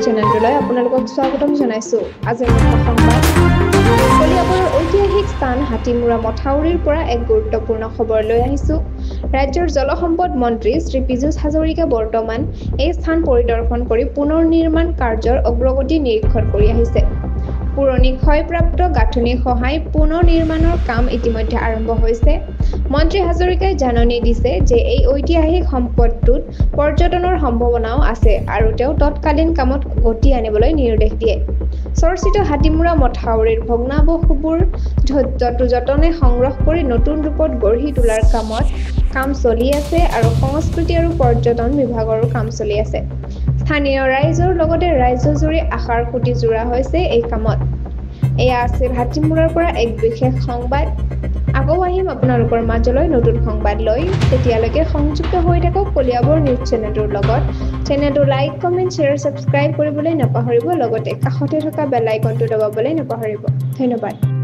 চেনেলটোলৈ আপোনালোকক স্বাগতম জনাইছোঁ। আজিৰ মুখ্য সংবাদ। কলিয়াবৰৰ ঐতিহাসিক স্থান হাতীমূৰা মথাউৰিৰ পৰা এক গুৰুত্বপূৰ্ণ খবৰ লৈ আহিছোঁ। ৰাজ্যৰ জলসম্পদ মন্ত্ৰী শ্ৰী পীযুষ হাজৰিকা বৰ্তমান এই স্থান পৰিদৰ্শন কৰি পুনৰ নিৰ্মাণ কাৰ্যৰ অগ্ৰগতি নিৰীক্ষণ কৰি আহিছে। পুৰণি ক্ষয়প্ৰাপ্ত গাঁথনি খহাই পুনৰ নিৰ্মাণৰ কাম ইতিমধ্যে আৰম্ভ হৈছে। মন্ত্ৰী হাজৰিকাই জাননী দিছে যে এই ঐতিহাসিক সম্পদটোত পৰ্যটনৰ সম্ভাৱনাও আছে আৰু তেওঁ তৎকালীন কামত গতি আনিবলৈ নিৰ্দেশ দিয়ে। চৰ্চিত হাতীমূৰা মথাউৰিৰ ভগ্নাৱশেষবোৰ যতনে সংগ্ৰহ কৰি নতুন ৰূপত গঢ়ি তোলাৰ কাম চলি আছে আৰু সংস্কৃতি আৰু পৰ্যটন বিভাগৰো কাম চলি আছে। স্থানীয় ৰাইজৰ লগতে ৰাজ্যজুৰি আশাৰ খুঁটি জোৰা হৈছে এই কামত। এয়া আছিল হাতীমূৰাৰ পৰা এক বিশেষ সংবাদ। আকৌ আহিম আপোনালোকৰ মাজলৈ নতুন সংবাদ লৈ। তেতিয়ালৈকে সংযুক্ত হৈ থাকক কলিয়াবৰ নিউজ চেনেলটোৰ লগত। চেনেলটো লাইক, কমেণ্ট, শ্বেয়াৰ, ছাবস্ক্ৰাইব কৰিবলৈ নাপাহৰিব। লগতে কাষতে থকা বেল আইকনটো দবাবলৈ নাপাহৰিব। ধন্যবাদ।